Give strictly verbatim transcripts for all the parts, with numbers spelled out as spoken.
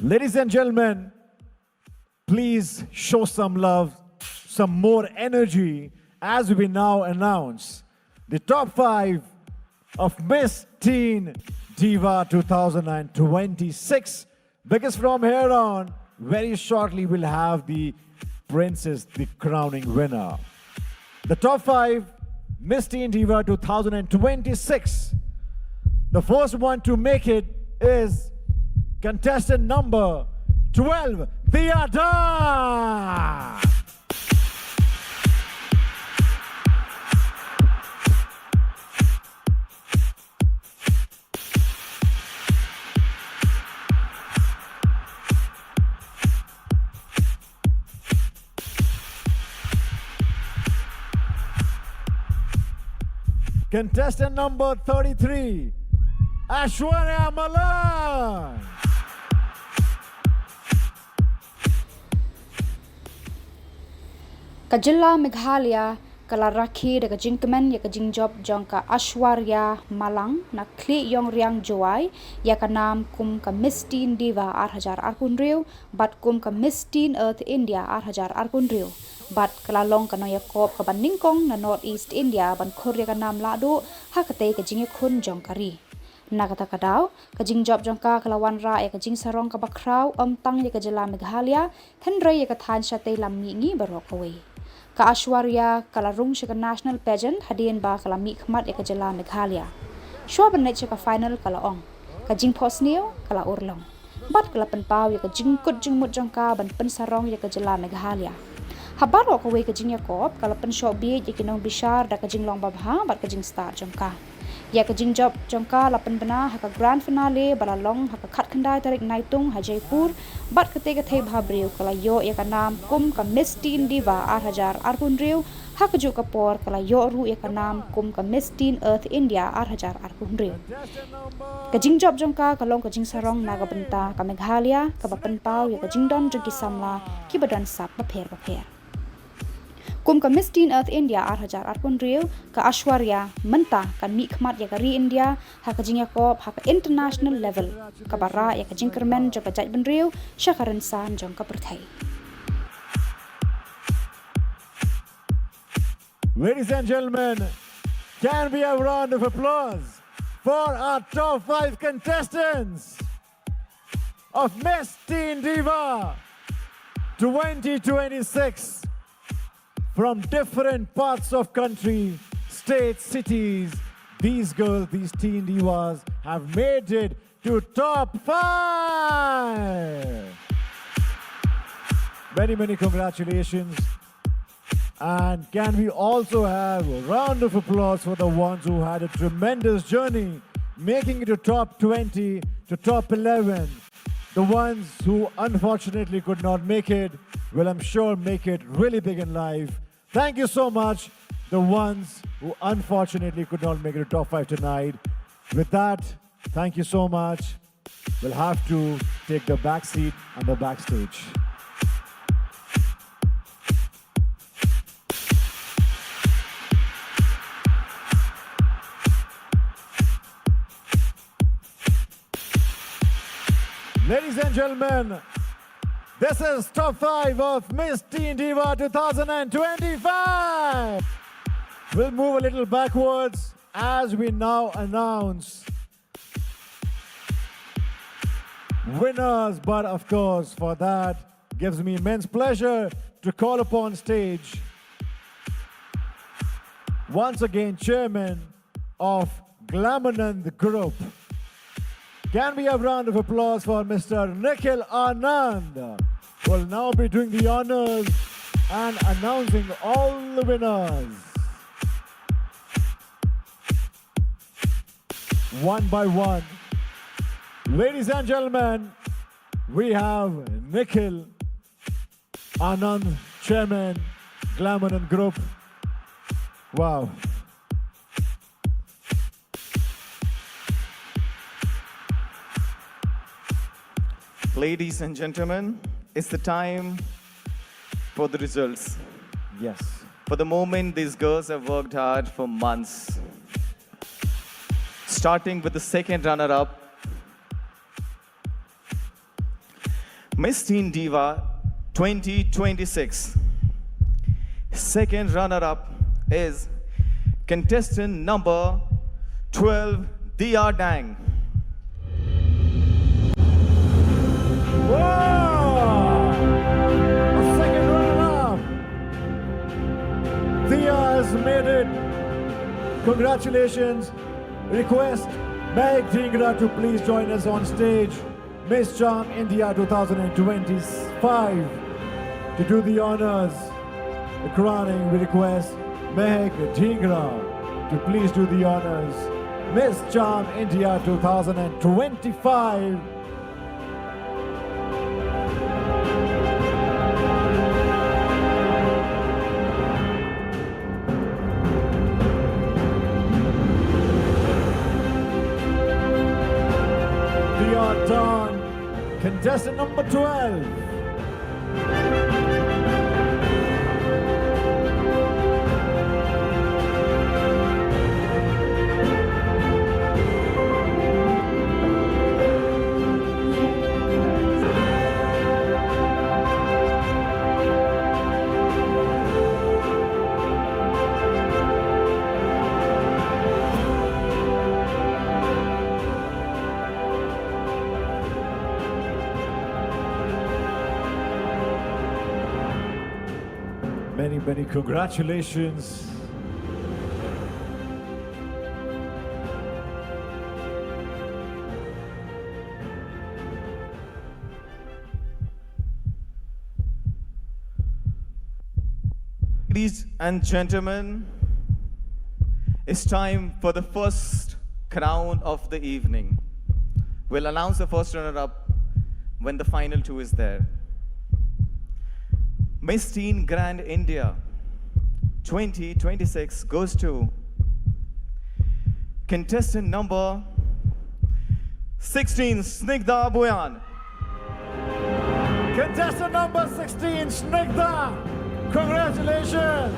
Ladies and gentlemen, please show some love, some more energy as we now announce the top five of Miss Teen Diva two thousand twenty-six. Because from here on, very shortly we'll have the princess, the crowning winner. The top five, Miss Teen Diva two thousand twenty-six. The first one to make it is contestant number twelve, Diada. Contestant number thirty-three, Aishwarya Malang. Ka jylla Meghalaya ka la rakhe da ka jingkmen ïa ka jingjop jong ka Aishwarya Malang na Khlieh Ïongriang Jowai ïa ka nam kum ka Miss Teen Diva ar hajar arphew hynriew bad kum ka Miss Teen Earth India ar hajar arphew hynriew. Bad ka la long ka nongïakop kaba nyngkong na North East India ban khur ïa ka nam lahduh ha katei ka jingïakhun jong ka ri. Na kata ka daw, ka jingjop jong ka ka la wanrah ïa ka jingsarong kaba khraw ym tang ïa ka jylla Meghalaya, hynrei ïa ka thaiñ shatei lam mihngi baroh kawei. Ka Aishwarya ka la rung sha ka National Pageant hadien ba ka la mihkhmat ïa ka jylla Meghalaya. Shuwa ban leit sha ka final ka la ong, ka jingphohsniew ka la urlong. Bad ka la pynpaw ïa ka jingkut jingmut jong ka ban pynsarong ïa ka jylla Meghalaya. Ha baroh kawei ka jingïakop ka la pynshoh bieit ïa ki nongbishar da ka jinglong babha bad ka jingstad jong ka. Ïa ka jingjop jong ka la pynbna ha ka grand finale ba la long ha ka khatkhyndai tarik Naitung ha Jaipur, bad katei ka thei bhabriew ka la ïoh ïa ka nam kum ka Miss Teen Diva ar hajar arphew hynriew, ha kajuh ka por ka la ïoh ruh ïa ka nam kum ka Miss Teen Earth India ar hajar arphew hynriew. Ka jingjop jong ka ka long ka jingsarong na ka bynta ka Meghalaya kaba pynpaw ïa ka jingdon jong ki samla kiba don sap bapher bapher. Kum ka Miss Teen Earth India ar hajar arphew hynriew, ka Aishwarya mynta kan mihkhmat ïa ka ri India ha ka jingïakop ha ka international level, kaba rah ïa ka jingkyrmen jong ka jaitbynriew sha ka rynsan jong ka pyrthei. Ladies and gentlemen, can we have a round of applause for our top five contestants of Miss Teen Diva twenty twenty-six? From different parts of country, states, cities, these girls, these teen divas have made it to top five. Many, many congratulations. And can we also have a round of applause for the ones who had a tremendous journey, making it to top twenty, to top eleven? The ones who unfortunately could not make it will, I'm sure, make it really big in life. Thank you so much, the ones who unfortunately could not make it to top five tonight. With that, thank you so much. We'll have to take the back seat and the backstage. Ladies and gentlemen, this is top five of Miss Teen Diva two thousand twenty-five. We'll move a little backwards as we now announce winners. But of course, for that, gives me immense pleasure to call upon stage once again Chairman of Glamanand Group. Can we have a round of applause for Mister Nikhil Anand, who will now be doing the honors and announcing all the winners one by one. Ladies and gentlemen, we have Nikhil Anand, Chairman, Glamanand Group. Wow. Ladies and gentlemen, it's the time for the results. Yes. For the moment, these girls have worked hard for months. Starting with the second runner-up, Miss Teen Diva twenty twenty-six. Second runner-up is contestant number twelve, Dia Dang. Wow! A second runner-up. Dia has made it. Congratulations. Request Mehek Dhingra to please join us on stage. Miss Charm India two thousand twenty-five to do the honors. The crowning, we request Mehek Dhingra to please do the honors. Miss Charm India two thousand twenty-five. Dia Dang, contestant number twelve. Many, many congratulations. Ladies and gentlemen, it's time for the first crown of the evening. We'll announce the first runner-up when the final two is there. Miss Teen Grand India twenty twenty-six goes to contestant number sixteen, Snigdha Buyan. Contestant number sixteen, Snigdha. Congratulations.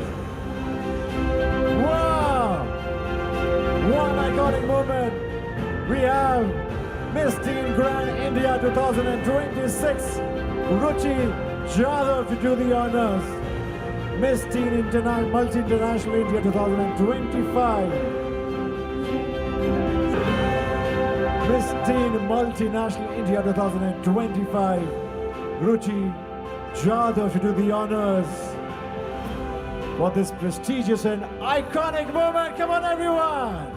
Wow. What an iconic moment. We have Miss Teen Grand India two thousand twenty-six, Ruchi Jadhav, to do the honors. Miss Teen Interna-, Multi-International India two thousand twenty-five. Miss Teen Multinational India two thousand twenty-five, Ruchi Jadhav, to do the honors for this prestigious and iconic moment. Come on, everyone!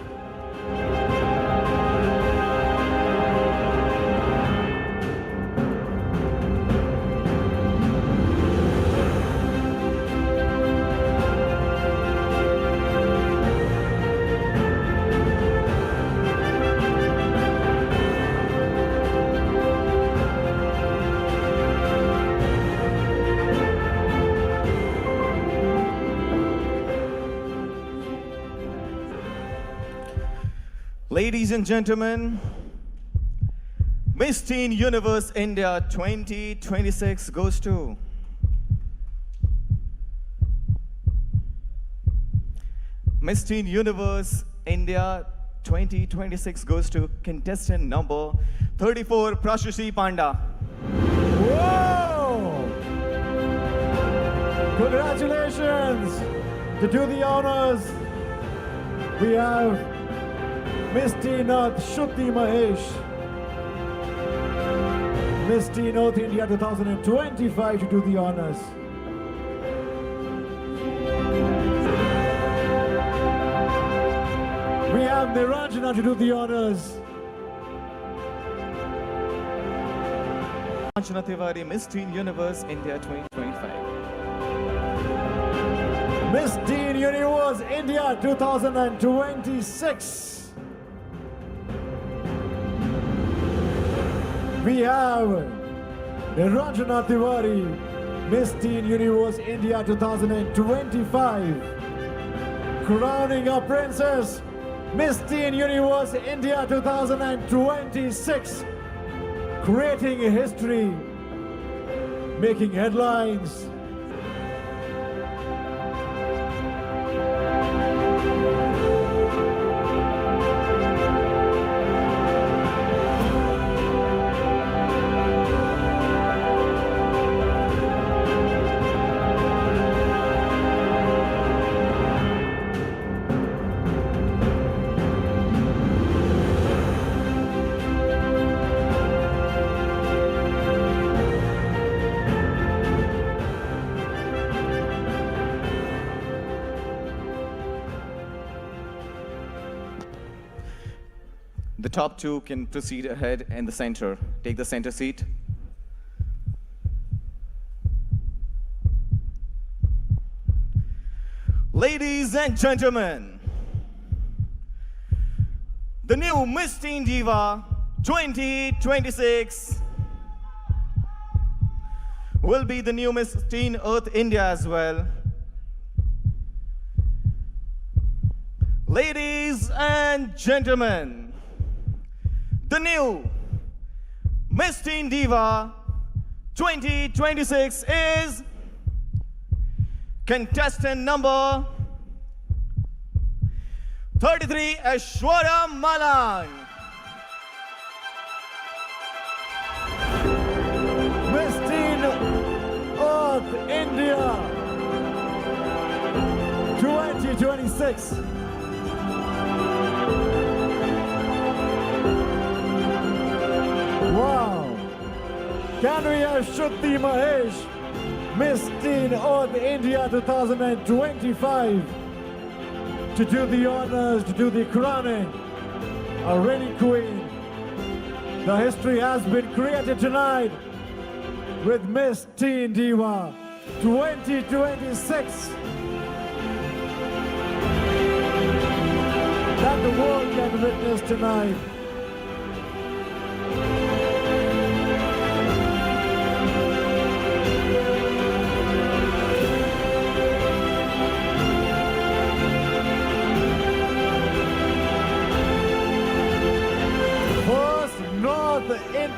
Ladies and gentlemen, Miss Teen Universe India twenty twenty-six goes to Miss Teen Universe India twenty twenty-six goes to contestant number thirty-four, Prashushi Panda. Whoa! Congratulations! To do the honors, we have Miss Teen North, Shruti Mahesh. Miss Teen North India two thousand twenty-five to do the honors. We have Niranjana to do the honors. Niranjana Tiwari, Miss Teen Universe India twenty twenty-five. Miss Teen Universe India two thousand twenty-six. We have Niranjana Tiwari, Miss Teen Universe India two thousand twenty-five. Crowning our princess, Miss Teen Universe India two thousand twenty-six. Creating history, making headlines. top two can proceed ahead in the center. Take the center seat. Ladies and gentlemen, the new Miss Teen Diva twenty twenty-six will be the new Miss Teen Earth India as well. Ladies and gentlemen, the new Miss Teen Diva twenty twenty-six is contestant number thirty-three, Aishwarya Malang. Miss Teen Earth India twenty twenty-six. Wow. Can we have Shruti Mahesh, Miss Teen Earth India two thousand twenty-five, to do the honors, to do the crowning? A reigning queen. The history has been created tonight with Miss Teen Diva twenty twenty-six that the world can witness tonight. First North in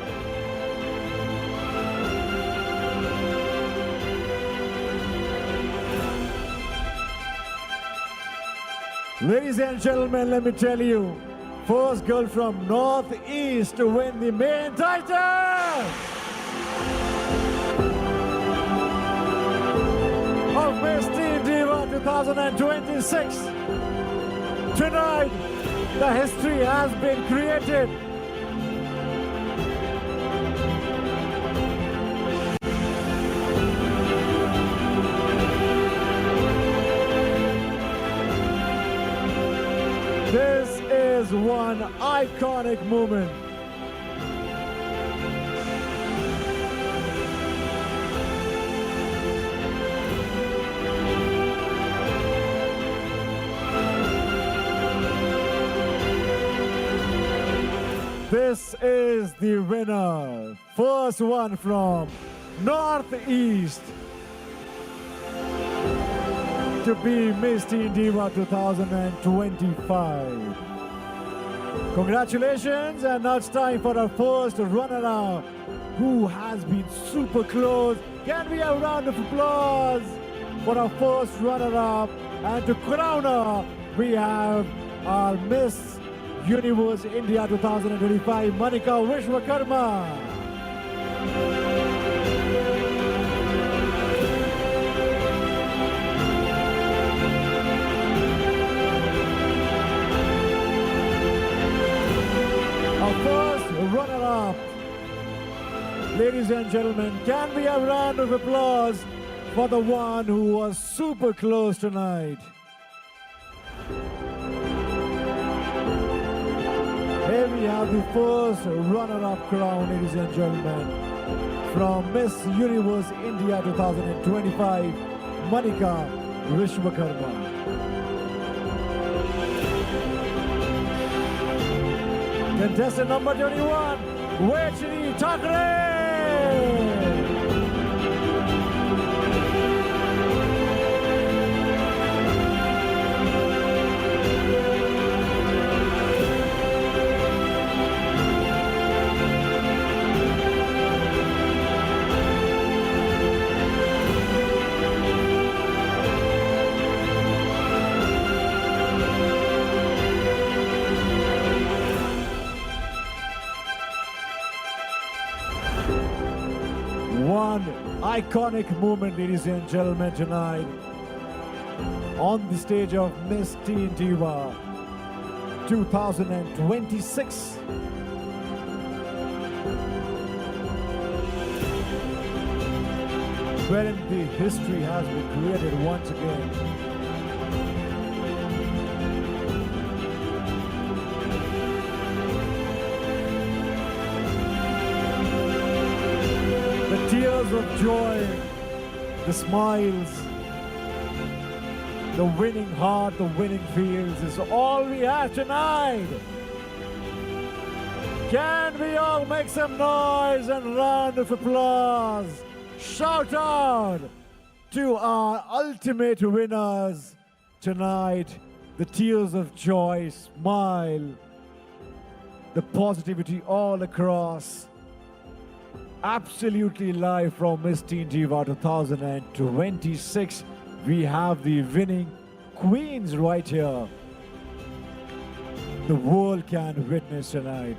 Ladies and gentlemen, let me tell you, first girl from Northeast to win the main title of Miss Teen Diva two thousand twenty-six. Tonight, the history has been created. This is one iconic moment. This is the winner. First one from Northeast to be Miss Teen Diva two thousand twenty-five. Congratulations, and now it's time for our first runner-up, who has been super close. Can we have a round of applause for our first runner-up? And to crown her, we have our Miss Universe India two thousand twenty-five, Manika Vishwakarma. Our first runner-up. Ladies and gentlemen, can we have a round of applause for the one who was super close tonight? Here we have the first runner-up crown, ladies and gentlemen, from Miss Universe India two thousand twenty-five, Manika Vishwakarma. Contestant number twenty-one, Wechni Thakre. One iconic moment, ladies and gentlemen, tonight on the stage of Miss Teen Diva two thousand twenty-six, wherein the history has been created once again. Tears of joy, the smiles, the winning heart, the winning feels is all we have tonight. Can we all make some noise and round of applause? Shout out to our ultimate winners tonight. The tears of joy, smile, the positivity all across. Absolutely live from Miss Teen Diva two thousand twenty-six. We have the winning queens right here. The world can witness tonight.